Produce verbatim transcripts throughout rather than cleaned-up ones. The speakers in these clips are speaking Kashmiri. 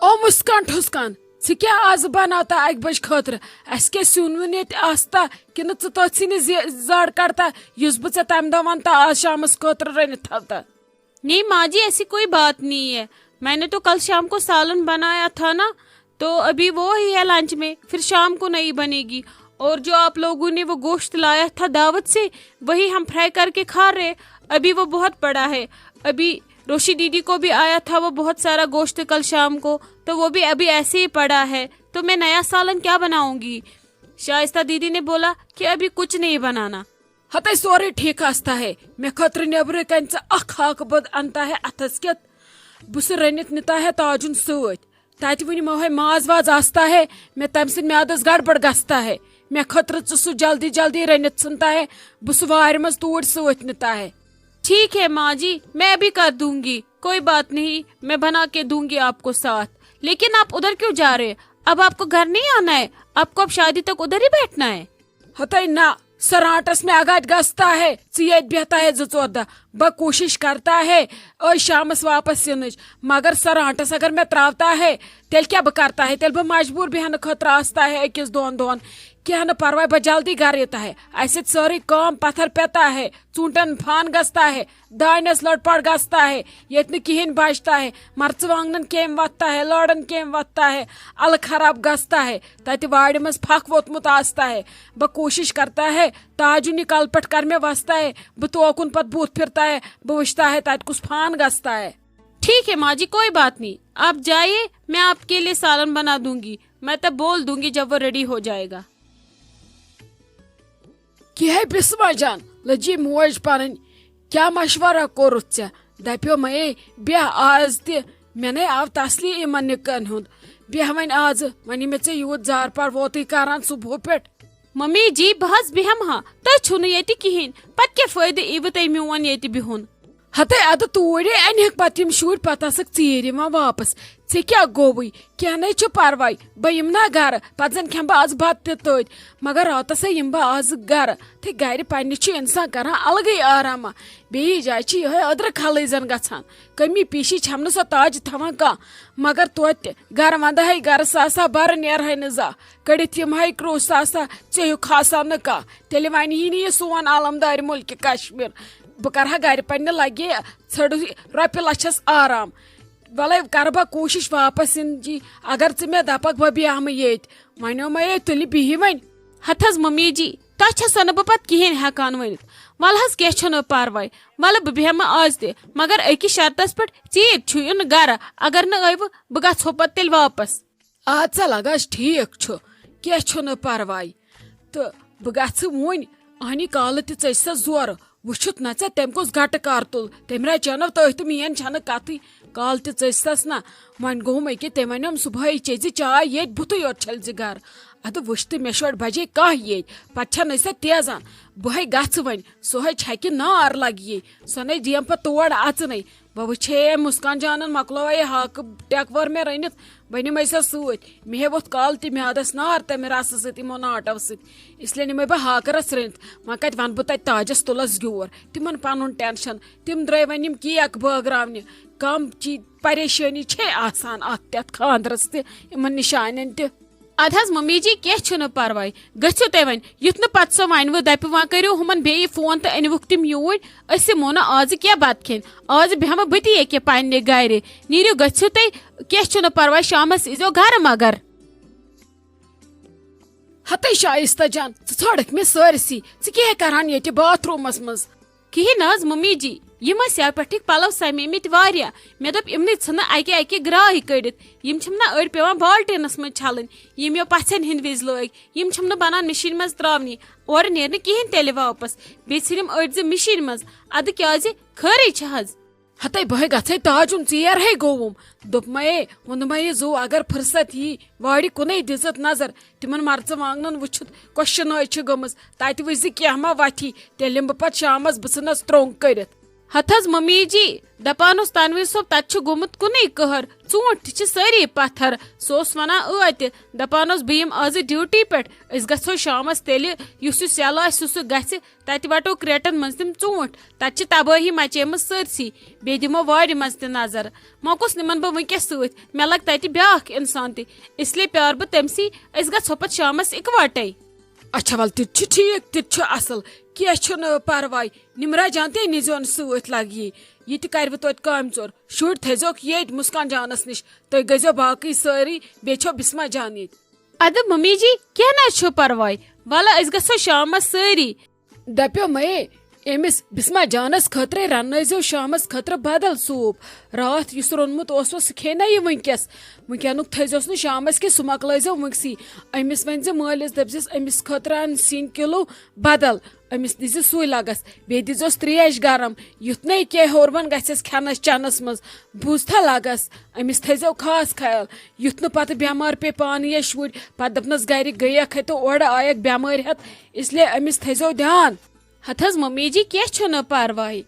او مسکان ٹھسکان، ژٕ کیٛاہ آز بناوتا اکہِ بجہِ خٲطرٕ؟ اسہِ کیٛاہ سیُن ویُن ییٚتہِ آستا؟ کِنہٕ ژٕ تٔتھۍ سٕے نِش زِ-، زڑ کڑتا، یُس بہٕ ژےٚ تمہِ دۄہ ونتا آز شامس خٲطرٕ رٔنِتھ تھاوتا؟ نہیں ماں جی، ایسی کوئی بات نہیں ہے۔ मैंने तो कल शाम को सालन बनाया था ना, तो अभी वो ही है लंच में, फिर शाम को नहीं बनेगी। और जो आप लोगों ने वो गोश्त लाया था दावत से, वही हम फ्राई करके खा रहे। अभी वो बहुत पड़ा है। अभी रोशी दीदी को भी आया था वो बहुत सारा गोश्त कल शाम को, तो वो भी अभी ऐसे ही पड़ा है। तो मैं नया सालन क्या बनाऊंगी? शाइस्ता दीदी ने बोला कि अभी कुछ नहीं बनाना। ہتے سورُے ٹھیٖک آستا ہے۔ مےٚ خٲطرٕ نیٚبرٕ کنہِ ژٕ اکھ ہاکہٕ بٔد انتا ہے اتھس کٮ۪تھ۔ بہٕ سُہ رٔنِتھ نِتا ہے تاجُن سۭتۍ۔ تتہِ وُنہِ مہ ہے ماز واز آستا ہے، مےٚ تمہِ سۭتۍ میادس گڑبڑ گژھتا ہے۔ مےٚ خٲطرٕ ژٕ سُہ جلدی جلدی رٔنِتھ ژھٕنتا ہے، بہٕ سُہ وارِ منٛز توٗرۍ سۭتۍ نِتا ہے۔ ठीक है माँ जी, मैं अभी कर दूंगी, कोई बात नहीं, मैं बना के दूंगी आपको साथ। लेकिन आप उधर क्यों जा रहे हैं? अब आपको घर नहीं आना है, आपको अब शादी तक उधर ही बैठना है। ہتے نہ، سۄ رانٹس مےٚ اگاتہِ گژھتا ہے، ژٕ ییٚتہِ بیہتا ہے زٕ ژور دۄہ۔ بہٕ کوٗشِش کرتا ہے أزۍ شامس واپس یِنٕچ، مگر سۄ رانٹس اگر مےٚ تراوتا ہے، تیٚلہِ کیٛاہ بہٕ کرتا ہے؟ تیٚلہِ بہٕ مجبوٗر بیہنہٕ خٲطرٕ آستا ہے أکِس دۄن دۄہن۔ کینٛہہ نہٕ پرواے، بہٕ جلدی گرٕ یِتا ہے۔ اسہِ ییٚتہِ سٲرٕے کٲم پتھر پیتا ہے، ژوٗنٹھٮ۪ن فان گژھتا ہے، دانٮ۪س لٔٹ پٹ گژھتا ہے، ییٚتہِ نہٕ کِہیٖنۍ بچتا ہے، مرژٕوانٛگنن کیٚمۍ وۄتھتا ہے، لٲرن کیٚمۍ وۄتھتا ہے، الہٕ خراب گژھتا ہے، تتہِ وارِ منٛز پھکھ ووٚتمُت آستا ہے۔ بہٕ کوٗشِش کرتا ہے، تاجُن یہِ کلہٕ پٮ۪ٹھ کر مےٚ وستا ہے، بہٕ توکُن پتہٕ بُتھ پھرتا ہے، بہٕ وٕچھتا ہے تتہِ کُس فان گژھتا ہے۔ ठीक है माँ जी, कोई बात नहीं, आप जाइए, मैं आपके लिए सालन बना दूंगी, मैं तब बोल दूंगी जब वो रेडी हो जाएगा। کیٛاہ ہے بسمہ جان، لٔجی موج پنٕنۍ، کیٛاہ مشورہ کوٚرُتھ ژےٚ؟ دپیو مے بیٚہہ آز تہِ، مےٚ نے آو تسلی یِمن نِکن ہُنٛد۔ بیٚہہ وۄنۍ آزٕ، وۄنۍ یہِ مےٚ ژےٚ یوٗت زارپار ووتُے کران صبحہٕ پٮ۪ٹھ۔ ممی جی، بہٕ حظ بیٚہمہٕ ہا، تۄہہِ چھُو نہٕ ییٚتہِ کِہیٖنۍ، پتہٕ کیٛاہ فٲیدٕ ییٖوٕ تۄہہِ میون ییٚتہِ بِہُن؟ ہتے ادٕ توٗرۍ انہِ ہکھ پتہٕ یِم شُرۍ، پتہٕ آسکھ ژیٖرۍ یِوان واپس۔ ژےٚ کیٛاہ گوٚوُے؟ کینٛہہ نے چھُ پرواے، بہٕ یِمہٕ نا گرٕ، پتہٕ زن کھٮ۪مہٕ بہٕ از بتہٕ تہِ تٔتۍ۔ مگر راتس ہے یِمہٕ بہٕ از گرٕ۔ تہٕ گرِ پننہِ چھُ انسان کران الگٕے آرامہ۔ بیٚیِس جایہِ چھِ یِہوٚے أدرٕ کھلٕے زن گژھان۔ کمی پیٖشی چھَم نہٕ سۄ تاج تھاوان کانٛہہ۔ مگر توتہِ تہِ گرٕ ونٛدٕ ہے گرٕ ساسا بَرٕ نیرہے نہٕ زانٛہہ۔ کٔڑِتھ یِمہٕ ہے کرٛوٗسہٕ ساسا، ژےٚ ہیوٗ خاصا نہٕ کانٛہہ۔ تیٚلہِ ونہِ ہی نہٕ یہِ سون عالمدارِ مُلکہِ کشمیر۔ بہٕ کرٕ ہا گرِ پننہِ لگے ژھٔڑ رۄپیہِ لچھس آرام۔ وَلَے کَرٕ بہٕ کوٗشِش واپَس یِنٕچی، اگر ژٕ مےٚ دَپَکھ بہٕ بیٚہمہٕ ییٚتۍ۔ وۄنۍ اوٚن مےٚ ییٚتہِ تُلہِ بِہِو وۄنۍ۔ ہتھ حظ ممی جی، تۄہہِ چھَسو نہٕ بہٕ پَتہٕ کِہیٖنۍ ہٮ۪کان ؤنِتھ۔ وَلہٕ حظ کینٛہہ چھُنہٕ پَرواے، وَلہٕ بہٕ بیٚہمہٕ آز تہِ، مگر أکِس شرطَس پٮ۪ٹھ، ژیٖرۍ چھُ یُن گَرٕ، اگر نہٕ ٲیوٕ بہٕ گژھو پَتہٕ تیٚلہِ واپَس۔ اَدٕ سا لَگہٕ حظ ٹھیٖک چھُ، کینٛہہ چھُنہٕ پَرواے۔ تہٕ بہٕ گژھٕ وُنۍ، اَہنی کالہٕ تہِ ژٔج سا زورٕ۔ وُچھُتھ نہ ژےٚ تٔمۍ کُس گٹہٕ کار تُل، تٔمۍ رچٲنو تٔتھۍ تہٕ میٲنۍ چھنہٕ کتھٕے۔ کالہٕ تہِ ژٔج سس نہ، وۄنۍ گوٚوُم أکہِ، تٔمۍ ونیوم صبحٲے چیٚزِ چاے ییٚتہِ بُتھٕے یوت چھٔلزِ گرٕ۔ ادٕ وُچھ تہٕ مےٚ شوڑِ بجے کاہ ییٚتہِ، پتہٕ چھنہٕ سۄ تیزان۔ بہٕ ہے گژھٕ وۄنۍ، سۄ ہے چھکہِ نار لگہِ یے، سۄ نے دِیم پتہٕ تور اژنٕے۔ بہٕ وٕچھے أمۍ مسکان جانن مۄکلٲوے یہِ ہاکہٕ ٹٮ۪کھ وٲر مےٚ رٔنِتھ، بہٕ نِمَے سۄ سۭتۍ۔ مےٚ ہے ووٚتھ کالہٕ تہِ میادَس نار تَمہِ رَسہٕ سۭتۍ، یِمو ناٹو سۭتۍ۔ اس لیے نِمَے بہٕ ہاکہٕ رَس رٔنِتھ۔ وۄنۍ کَتہِ وَنہٕ بہٕ تَتہِ تاجَس تُلَس گیور؟ تِمَن پَنُن ٹٮ۪نشَن۔ تِم درٛاے وۄنۍ یِم کیک بٲگراونہِ۔ کَم چی پریشٲنی چھے آسان اَتھ تَتھ خانٛدرَس تہِ، یِمَن نِشانٮ۪ن تہِ۔ اَدٕ حظ ممی جی، کینٛہہ چھُنہٕ پَرواے۔ گٔژھِو تُہۍ وۄنۍ، یُتھ نہٕ پَتہٕ سۄ وَنہِ وۄنۍ دَپہِ، وۄنۍ کٔرِو ہُمَن بیٚیہِ فون تہٕ أنِوُکھ تِم یوٗرۍ۔ أسۍ یِمو نہٕ آزٕ کینٛہہ بَتہٕ کھیٚنۍ۔ آزٕ بیٚہمہٕ بہٕ تہِ ییٚکیٛاہ پنٛنہِ گَرِ۔ نیٖرِو گٔژھِو تُہۍ، کینٛہہ چھُنہٕ پرواے، شامس ییٖزیو گرٕ مگر۔ ہتے شایستہ جان، ژٕ ژھانڈکھ مےٚ سٲرسٕے، ژٕ کیٛاہ کران ییٚتہِ باتھ روٗمس منٛز؟ کِہیٖنۍ نہٕ حظ ممی جی، یِم ٲسۍ یَپٲرۍ پٮ۪ٹھٕکۍ پَلو سَمیمٕتۍ واریاہ۔ مےٚ دوٚپ، یِمنٕے ژھٕنہٕ اَکہِ اَکہِ گرٛاے کٔڑِتھ۔ یِم چھِم نہ أڑۍ پٮ۪وان بالٹیٖنس منٛز چھَلٕنۍ، یِم یَو پَژھٮ۪ن ہِنٛدۍ وِزِ لٲگۍ۔ یِم چھِم نہٕ بَنان مِشیٖن منٛز ترٛاونہِ۔ اورٕ نیرِ نہٕ کِہیٖنۍ تیٚلہِ واپس۔ بیٚیہِ ژھٕنِم أڑۍ زٕ مِشیٖنہِ منٛز۔ اَدٕ کیٛازِ؟ خٲرٕے چھِ حظ۔ ہتے بہے گژھے تاجُن ژیر ہے گوٚوُم۔ دوٚپمَے، ووٚنمَے زُو اگر فرصت یی، وارِ کُنے دِژٕتھ نظر، تِمن مرژٕ وانگنن وٕچھِتھ کۄشہِ نٲے چھِ گٔمٕژ، تتہِ وٕچھزِ کینٛہہ ما وتھی، تیٚلہِ یِمہٕ بہٕ پتہٕ شامس بٕژھنس ترٛوٚنگ کٔرِتھ۔ ہتہٕ حظ ممی جی، دپان اوس تنویر صٲب تتہِ چھُ گوٚمُت کُنُے قہر، ژوٗنٹھۍ تہِ چھِ سٲری پتھر۔ سُہ اوس ونان ٲدِ، دپان اوس بہٕ یِمہٕ آزٕ ڈیوٹی پٮ۪ٹھ، أسۍ گژھو شامس تیٚلہِ، یُس یُس یلہٕ آسہِ سُہ سُہ گژھِ، تتہِ وٹو کریٹن منٛز تِم ژوٗنٹھۍ، تتہِ چھِ تبٲہی مچیمٕژ سٲرسٕے، بیٚیہِ دِمو وارِ منٛز تہِ نظر۔ مۄکُس نِمن بہٕ وٕنکیٚس سۭتۍ، مےٚ لگہِ تتہِ بیاکھ انسان تہِ، اس لیے پیار بہٕ تٔمسٕے، أسۍ گژھو پتہٕ شامس اکوٹے۔ اچھا ول، تہِ تہِ چھُ ٹھیک، تہِ تہِ چھُ اصل، کینٛہہ چھُنہٕ پرواے۔ نمرہ جان تہِ أنۍزیون سۭتۍ، لگہِ یہِ، یہِ تہِ کرِ وۄنۍ توتہِ کامہِ ژور۔ شُرۍ تھٲیزیوکھ ییٚتۍ مسکان جانس نِش، تُہۍ گٔژھزیو باقٕے سٲری، بیٚیہِ چھو بسمہ جان ییٚتہِ۔ ادٕ ممی جی، کینٛہہ نہ حظ چھُ پرواے، ولہٕ أسۍ گژھو شامس سٲری۔ دپیو مے، أمِس بسمہ جانس خٲطرے رننٲیزیو شامس خٲطرٕ بدل سوٗپ۔ راتھ یُس روٚنمُت اوسُس، سُہ کھیٚیہِ نہ یہِ وٕنکیٚس۔ وٕنکیٚنُک تھٲیزیوس نہٕ شامس کینٛہہ، سُہ مۄکلٲیزیو وٕنکسٕے۔ أمِس ؤنۍزِ مٲلِس، دٔپزِس أمِس خٲطرٕ ان سِنۍ کِلوٗ بدل، أمِس دیٖزِ سُے لگس، بیٚیہِ دیٖزیوس ترٛیش گرم، یُتھ نَے کینٛہہ ہورمون گژھٮ۪س کھٮ۪نس چٮ۪نس منٛز۔ بوٗزتھا لگس، أمِس تھٲیزیو خاص خیال، یُتھ نہٕ پتہٕ بٮ۪مار پیٚیہِ پانہٕ یا شُرۍ، پتہٕ دپنس گرِکۍ گٔیکھ ہے تہٕ اورٕ آیکھ بٮ۪مٲرۍ ہٮ۪تھ، اس لیے أمِس تھٲیزیو دیان۔ ہتہٕ حظ ممی جی، کینٛہہ چھُنہٕ پرواے۔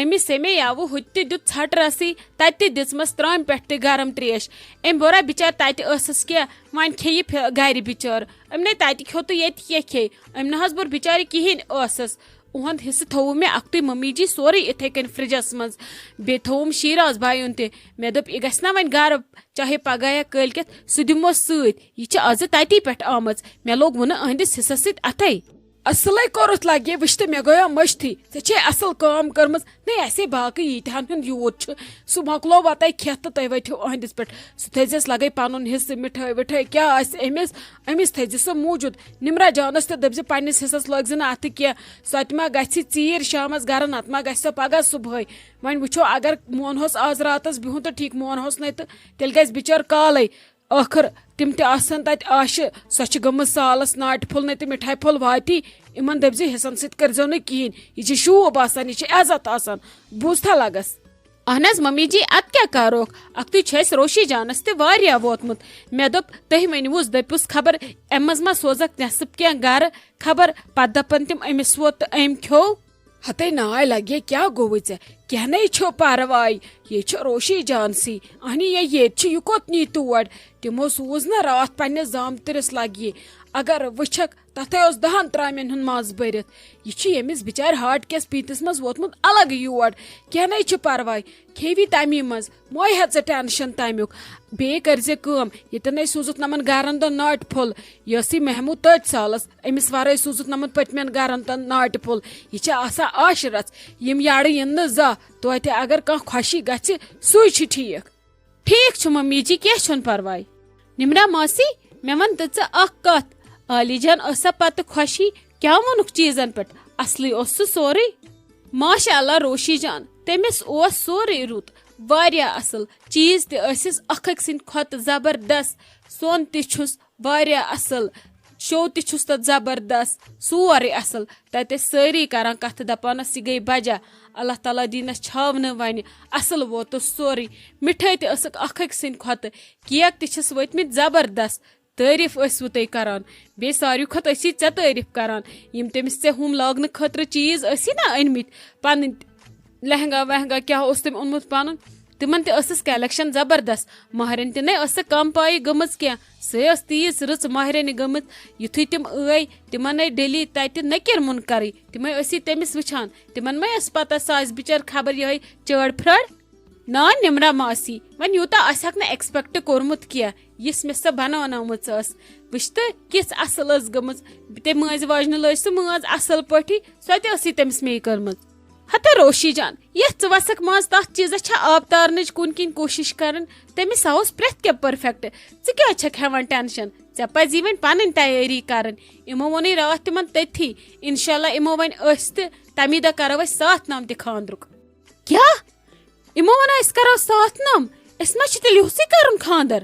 أمِس سیمے یاوٕ ہُتہِ تہِ دیُت ژھٹہٕ رسٕے، تتہِ تہِ دِژمس ترامہِ پٮ۪ٹھ تہِ گرم تریش۔ أمۍ بوٚرا بِچارِ تتہِ ٲسٕس کینٛہہ، وۄنۍ کھیٚیہِ پھِ-، گرِ بِچٲر۔ أمۍ نے تتہِ کھیوٚو تہٕ ییٚتہِ کیٛاہ کھیٚیہِ؟ أمۍ نہ حظ بوٚر بِچارِ کِہیٖنۍ ٲسٕس۔ اُہُنٛد حصہٕ تھوٚوُ مےٚ اَکھتُے ممی جی سورُے یِتھَے کٔنۍ فرٛجَس منٛز۔ بیٚیہِ تھوٚوُم شیراز بھایُن تہِ۔ مےٚ دوٚپ، یہِ گژھِ نا وۄنۍ گرٕ، چاہے پگاہ یا کٲلۍ کٮ۪تھ، سُہ دِمو سۭتۍ۔ یہِ چھِ آزٕ تَتی پٮ۪ٹھ آمٕژ۔ مےٚ لوگ وُنہٕ أہٕنٛدِس حصس سۭتۍ اَتھَے۔ اصلے کوٚرُتھ لگے، وٕچھ تہٕ مےٚ گویا مٔشتھٕے۔ ژےٚ چھے اصل کٲم کٔرمٕژ۔ نے، اسے باقٕے ییٖتہن ہُنٛد یوٗت چھُ، سُہ مۄکلو وتے کھٮ۪تھ تہٕ تُہۍ ؤتھِو أہٕنٛدِس پٮ۪ٹھ۔ سُہ تھٲیزٮ۪س لگے پنُن حصہٕ، مِٹھٲے وِٹھٲے کیٛاہ آسہِ أمِس، أمِس تھٲیزِ سُہ موٗجوٗد۔ نمرہ جانس تہِ دٔپزِ پننِس حصس لٲگزِ نہٕ اتھٕ کینٛہہ۔ سۄ تہِ ما گژھِ ژیٖرۍ شامس گرٕ، نتہٕ ما گژھِ سۄ پگاہ صبحٲے۔ وۄنۍ وٕچھو، اگر مونہوس آز راتس بِہُن تہٕ ٹھیک، مونہوس نے تہٕ تیٚلہِ گژھِ بِچٲر کالے۔ ٲخٕر تِم تہِ آسن تتہِ آشہِ۔ سۄ چھِ گٔمٕژ سالس ناٹہِ پھوٚل نَے تہٕ مِٹھایہِ پھوٚل واتی۔ یِمن دٔپزِ، حصن سۭتۍ کٔرزیو نہٕ کِہینۍ۔ یہِ چھِ شوٗب آسان، یہِ چھِ عزت آسان۔ بوٗزتھا لگس؟ اہن حظ ممی جی، اتھ کیٛاہ کروکھ؟ اکھتُے چھُ اسہِ روشی جانس تہِ واریاہ ووتمُت۔ مےٚ دوٚپ، تُہۍ ؤنِوُس، دٔپِوُس، خبر امہِ منٛز ما سوزکھ نٮ۪صٕب کینٛہہ گرٕ؟ خبر پتہٕ دپن تِم، أمِس ووت تہٕ أمۍ کھیوٚو۔ ہتے ناے لگے، کیٛاہ گوٚوُے ژےٚ؟ کینٛہہ نے چھُ پرواے، یے چھُ روشی جانسٕے۔ اہنی، یے ییٚتہِ چھُ، یہِ کوٚت نی تور؟ تِمو سوٗز نہ راتھ پننِس زامتٕرِس لگہِ۔ اگر وٕچھکھ، تتھے اوس دہن ترامٮ۪ن ہُنٛد ماز بٔرِتھ۔ یہِ چھُ ییٚمِس بِچارِ ہارٹ کِس پیٖنتِس منٛز ووتمُت الگ یور۔ کینٛہہ نے چھُ پرواے، کھیٚوی تمی منٛز، مہ ہےٚ ژٕ ٹینشن تمیُک۔ بیٚیہِ کٔرزِ کٲم، ییٚتٮ۪ن أسۍ سوٗزُتھ نمن گرن دۄن ناٹہِ پھوٚل، یہِ ٲسٕے محمود تٔتۍ سالس، أمِس ورٲے سوٗزُتھ نمن پٔتمٮ۪ن گرن تن ناٹہِ پھوٚل۔ یہِ چھِ آسان آشہِ رژھ، یِم یارٕ یِن نہٕ زانٛہہ۔ توتہِ اگر کانٛہہ خۄشی گژھِ، سُے چھُ ٹھیٖک۔ ٹھیٖک چھُ ممی جی، کینٛہہ چھُنہٕ پرواے۔ نمرہ ماسی، مےٚ وَن تہٕ ژٕ اکھ کتھ، عالی جان ٲسا پتہٕ خۄشی؟ کیٛاہ ووٚنُکھ چیٖزن پٮ۪ٹھ؟ اصلٕے اوس سُہ سورُے؟ ماشاء اللہ روشی جان، تٔمِس اوس سورُے رُت، واریاہ اصل۔ چیٖز تہِ ٲسِس اکھ أکۍ سٕنٛدِ کھۄتہٕ زبردست۔ سۄن تہِ چھُس واریاہ اصل، شو تہِ چھُس تتھ زبردست، سورُے اصل۔ تتہِ ٲسۍ سٲری کران کتھٕ، دپان ٲسۍ، یہِ گٔے بجا۔ اللہ تعالیٰ دینس چھاونہٕ وۄنۍ، اصل ووتُس سورُے۔ مِٹھٲے تہِ ٲسٕکھ اکھ أکۍ سٕنٛدِ کھۄتہٕ، کیک تہِ چھِس وٲتمٕتۍ زبردست۔ تعٲریٖف ٲسوٕ تُہۍ کران، بیٚیہِ ساروی کھۄتہٕ ٲسی ژےٚ تعٲریٖف کران، یِم تٔمِس ژےٚ ہُم لاگنہٕ خٲطرٕ چیٖز ٲسی نا أنمٕتۍ، پنٕنۍ لہنگا وہنگا کیٛاہ اوس تٔمۍ اوٚنمُت پنُن، تِمن تہِ ٲسٕس کلیکشن زبردست۔ مہرِنۍ تہِ نے ٲس سۄ کم پایہِ گٔمٕژ کینٛہہ، سۄے ٲس تیٖژ رٕژ مہرِنہِ گٔمٕژ۔ یُتھُے تِم ٲے، تِمن ٲے ڈیلی تَتہِ نٔکِر مُنکرٕے، تِمے ٲسی تٔمِس وٕچھان، تِمن ما ٲس پتہ سۄ آسہِ بِچٲر خبر یِہوٚے چٲڑ پھرٛٲڑ۔ نا نمرہ ماسی، وۄنۍ یوٗتاہ آسہِ ہاکھ نہٕ ایکسپیکٹ کوٚرمُت کینٛہہ، یِژھ مےٚ سۄ بناونٲومٕژ ٲس۔ وٕچھ تہٕ کِژھ اصٕل ٲس گٔمٕژ، تٔمۍ مٲنٛزِ واجنہِ لٲج سُہ مٲنٛز اصٕل پٲٹھی، سۄ تہِ ٲسٕے تٔمِس مے کٔرمٕژ۔ ہتے روشی جان، یتھ ژٕ وسکھ منٛز تتھ چیٖزس چھےٚ آب تارنٕچ کُنہِ کِنۍ کوٗشش کرٕنۍ، تٔمِس ہا اوس پرٛٮ۪تھ کینٛہہ پرفیکٹ۔ ژٕ کیٛازِ چھکھ ہٮ۪وان ٹینشن؟ ژےٚ پزی وۄنۍ پنٕنۍ تیٲری کرٕنۍ۔ یِمو ووٚنُے راتھ تِمن تٔتھی، انشاءاللہ یِمو وۄنۍ أسۍ تہٕ تمی دۄہ کرو أسۍ ساتھ نام تہِ خاندرُک۔ کیٛاہ؟ یِمو ووٚن أسۍ کرو ساتھ نام، أسۍ ما چھِ تیٚلہِ یِہُسٕے کرُن خاندر؟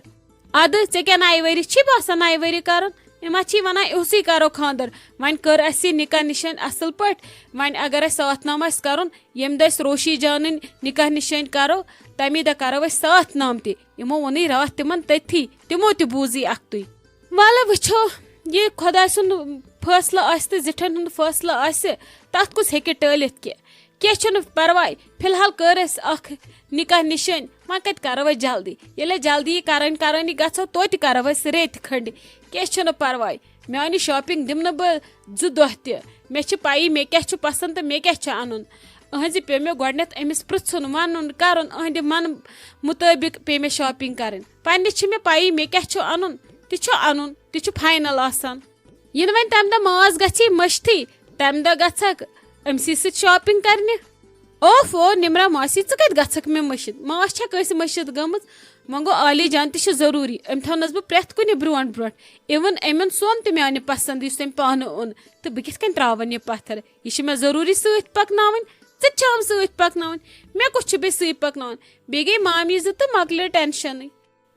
ادٕ ژےٚ کیٛاہ نَیہِ ؤری چھی باسان نَیہِ ؤری کرُن؟ یِم ما چھی ونان یِہُسٕے کرو خاندر؟ وۄنۍ کٔر اَسہِ یہِ نکاح نِشٲنۍ اصٕل پٲٹھۍ، وۄنۍ اگر اَسہِ ساتھ نام آسہِ کرُن، ییٚمہِ دۄہ أسۍ روشی جانٕنۍ نکاح نِشٲنۍ کرو، تمی دۄہ کرو أسۍ ساتھ نام تہِ۔ یِمو ووٚنُے راتھ تِمن تٔتھی، تِمو تہِ بوٗزٕے اکھتُے۔ وَلہٕ وٕچھو، یہِ خۄداے سُنٛد فٲصلہٕ آسہِ تہٕ زِٹھٮ۪ن ہُنٛد فٲصلہٕ آسہِ، تَتھ کُس ہیٚکہِ ٹٲلِتھ کہِ؟ کینٛہہ چھُنہٕ پرواے، فی الحال کٔر اَسہِ اکھ نکاح نِشٲنۍ، وۄنۍ کتہِ کرو أسۍ جلدی؟ ییٚلہِ أسۍ جلدی کران کران گژھو، توتہِ کرو أسۍ ریٚتۍ کھنٛڈ۔ کینٛہہ چھُنہٕ پرواے، میانہِ shopping دِمہٕ نہٕ بہٕ زٕ دۄہ تہِ۔ مےٚ چھِ پَیی مےٚ کیٛاہ چھُ پسنٛد تہٕ مےٚ کیٛاہ چھُ اَنُن۔ أہنٛزِ پیوٚو مےٚ گۄڈٕنٮ۪تھ أمِس پرٛژھُن، وَنُن، کرُن، أہنٛدِ من مُطٲبِق پیٚیہِ مےٚ shopping کرٕنۍ۔ پننہِ چھِ مےٚ پَیی مےٚ کیٛاہ چھُ اَنُن، تہِ چھُ اَنُن، تہِ چھُ final آسان۔ یِنہٕ وۄنۍ تَمہِ دۄہ ماس گژھی مٔشتھٕے، تَمہِ دۄہ گژھکھ أمسٕے سۭتۍ shopping کرنہِ۔ اوف او نمرہ ماسی، ژٕ کتہِ گژھکھ مےٚ مٔشِتھ؟ ماس چھا کٲنٛسہِ مٔشِتھ گٔمٕژ؟ وۄنۍ گوٚو عالی جان تہِ چھِ ضروٗری، أمۍ تھاونس بہٕ پرٛٮ۪تھ کُنہِ برونٛٹھ برونٛٹھ۔ Even أمۍ اوٚن سۄن تہِ میانہِ پسنٛد یُس تٔمۍ پانہٕ اوٚن، تہٕ بہٕ کِتھ کٔنۍ ترٛاوَن یہِ پتھر؟ یہِ چھِ مےٚ ضروٗری سۭتۍ پکناوٕنۍ، ژٕ تہِ چھَم سۭتۍ پکناوٕنۍ، مےٚ کُس چھُ بیٚیہِ سۭتۍ پکناوُن؟ بیٚیہِ گٔے مامی زٕ تہٕ مۄکلہِ ٹینشنٕے۔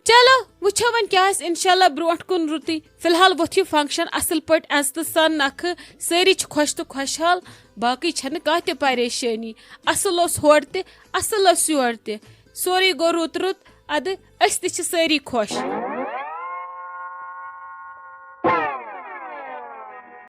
چلو، وٕچھو وۄنۍ کیٛاہ آسہِ انشاءاللہ برونٛٹھ کُن رُتُے۔ فی الحال ووٚتھ یہِ function اصل پٲٹھۍ عزتہٕ سان نکھٕ، سٲری چھِ خۄش تہٕ خۄشحال، باقٕے چھنہٕ کانٛہہ تہِ پریشٲنی۔ اصل اوس ہورٕ تہِ، اصل اوس یورٕ تہِ، سورُے گوٚو رُت رُت، ادٕ أسۍ تہِ چھِ سٲری خۄش۔